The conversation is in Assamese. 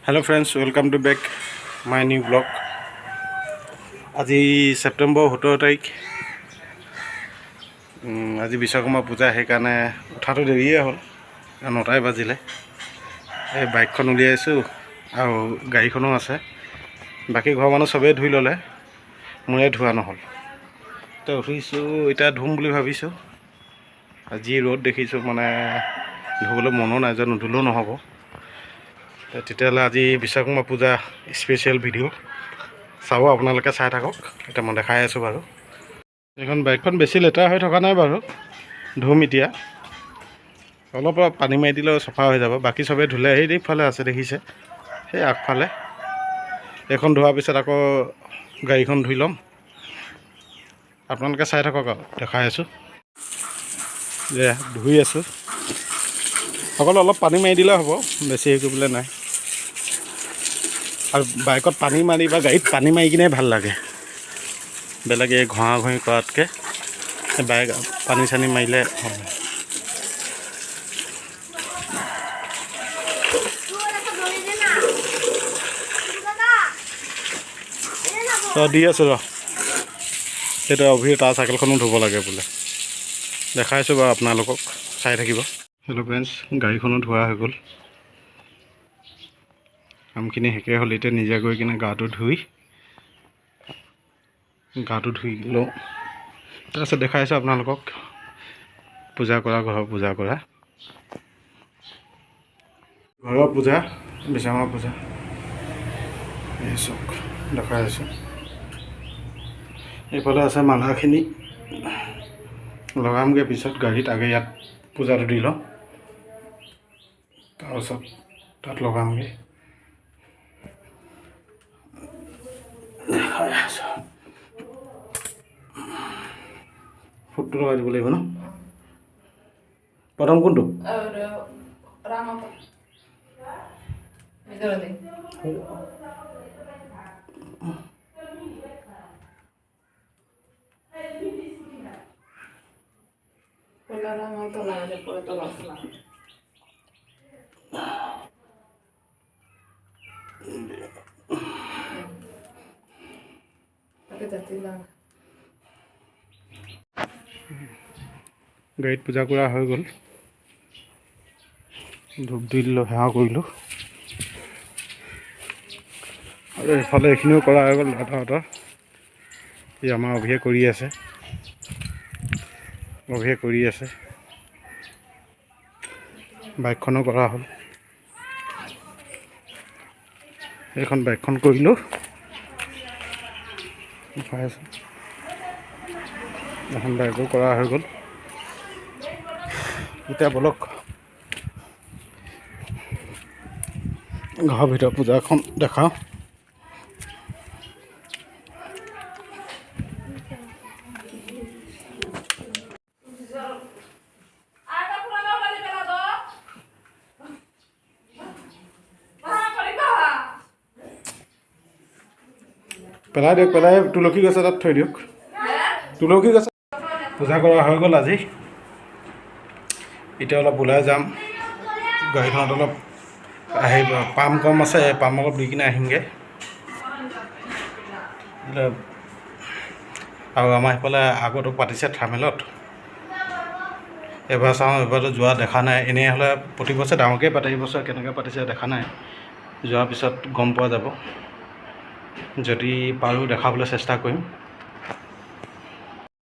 Hello friends, welcome to back my new vlog. আজি ছেপ্টেম্বৰ 17 তাৰিখ। আজি বিশ্বকৰ্মা পূজা, সেইকাৰণে উঠাটো দেৰিয়ে হ'ল, 9টাই বাজিলে। এই বাইকখন উলিয়াইছোঁ আৰু গাড়ীখনো আছে। বাকী ঘৰৰ মানুহ চবেই ধুই ল'লে, মোৰে ধোৱা নহ'ল। এতিয়া উঠিছোঁ, এতিয়া ধুম বুলি ভাবিছোঁ। আজি ৰ'দ দেখিছোঁ, মানে ধুবলৈ মনো নাই যোৱা, নুধুলেও নহ'ব। তেতিয়াহ'লে আজি বিশ্বকৰ্মা পূজা স্পেচিয়েল ভিডিঅ' চাব আপোনালোকে, চাই থাকক। এতিয়া মই দেখাই আছোঁ বাৰু। এইখন বাইকখন বেছি লেতেৰা হৈ থকা নাই বাৰু, ধুম এতিয়া। অলপ অলপ পানী মাৰি দিলেও চফা হৈ যাব। বাকী চবেই ধুলে, সেই এইফালে আছে, দেখিছে, সেই আগফালে। এইখন ধোৱাৰ পিছত আকৌ গাড়ীখন ধুই ল'ম। আপোনালোকে চাই থাকক আৰু দেখাই আছোঁ যে ধুই আছোঁ। অকল অলপ পানী মাৰি দিলে হ'ব, বেছি হেৰি কৰিবলৈ নাই। আৰু বাইকত পানী মাৰি বা গাড়ীত পানী মাৰি কিনে ভাল লাগে, বেলেগ এই ঘঁহা ঘঁহি কৰাতকৈ বাইক পানী চানী মাৰিলে হয়। দি আছোঁ ৰ। সেইটো অভি, তাৰ চাইকেলখনো ধুব লাগে বোলে। দেখাইছোঁ বাৰু আপোনালোকক, চাই থাকিব। হেল্ল' ফ্ৰেণ্ডছ, গাড়ীখনো ধোৱা হৈ গ'ল, কামখিনি শেষেই হ'ল। এতিয়া নিজে গৈ কিনে গাটো ধুই লওঁ, তাৰপিছত দেখাইছোঁ আপোনালোকক পূজা কৰা, ঘৰৰ পূজা কৰা, ঘৰৰ পূজা, বিশ্বকৰ্মা পূজা। এই চাওক, দেখাই আছোঁ। এইফালে আছে মালাখিনি, লগামগৈ পিছত গাড়ীত। আগে ইয়াত পূজাটো দি লওঁ, তাৰপাছত তাত লগামগৈ। দেখাই আছোঁ। ফুটটো লগাই দিব লাগিব ন? প্ৰথম কোনটো? ৰাঙাটো ভিতৰতে। ক'লা ৰাঙাটো লাগালে পৰে তলত। তাকে জাতি লাগা। গাড়ীত পূজা কৰা হৈ গ'ল, ধূপ দি দিলোঁ, সেৱা কৰিলোঁ। আৰু এইফালে এইখিনিও কৰা হৈ গ'ল দাদাহঁতৰ। এই আমাৰ অভিয়ে কৰি আছে, অভিয়ে কৰি আছে। বাইকখনো কৰা হ'ল, এইখন বাইকখন কৰিলোঁ, দেখাই আছোঁ। এখন বাইকো কৰা হৈ গ'ল। এতিয়া বলক, ঘৰৰ ভিতৰত পূজাখন দেখাওঁ। আটা পুৰানো ওলালি পেলা দ। বাহা কৰি বাহা। পেলাই দিয়ক, পেলাই তুলসী গছ এটাত থৈ দিয়ক, তুলসী গছ। পূজা কৰা হৈ গ'ল আজি। এতিয়া অলপ ওলাই যাম, গাড়ীখনত অলপ আহি পাম কম আছে, পাম অলপ দি কিনে আহিমগৈ। আৰু আমাৰ সেইফালে আগতো পাতিছে থাৰ্মেলত, এবাৰ চাওঁ, এবাৰতো যোৱা দেখা নাই। এনেই হ'লে প্ৰতি বছৰে ডাঙৰকৈ পাতে, এই বছৰ কেনেকৈ পাতিছে দেখা নাই, যোৱাৰ পিছত গম পোৱা যাব। যদি পাৰোঁ দেখাবলৈ চেষ্টা কৰিম।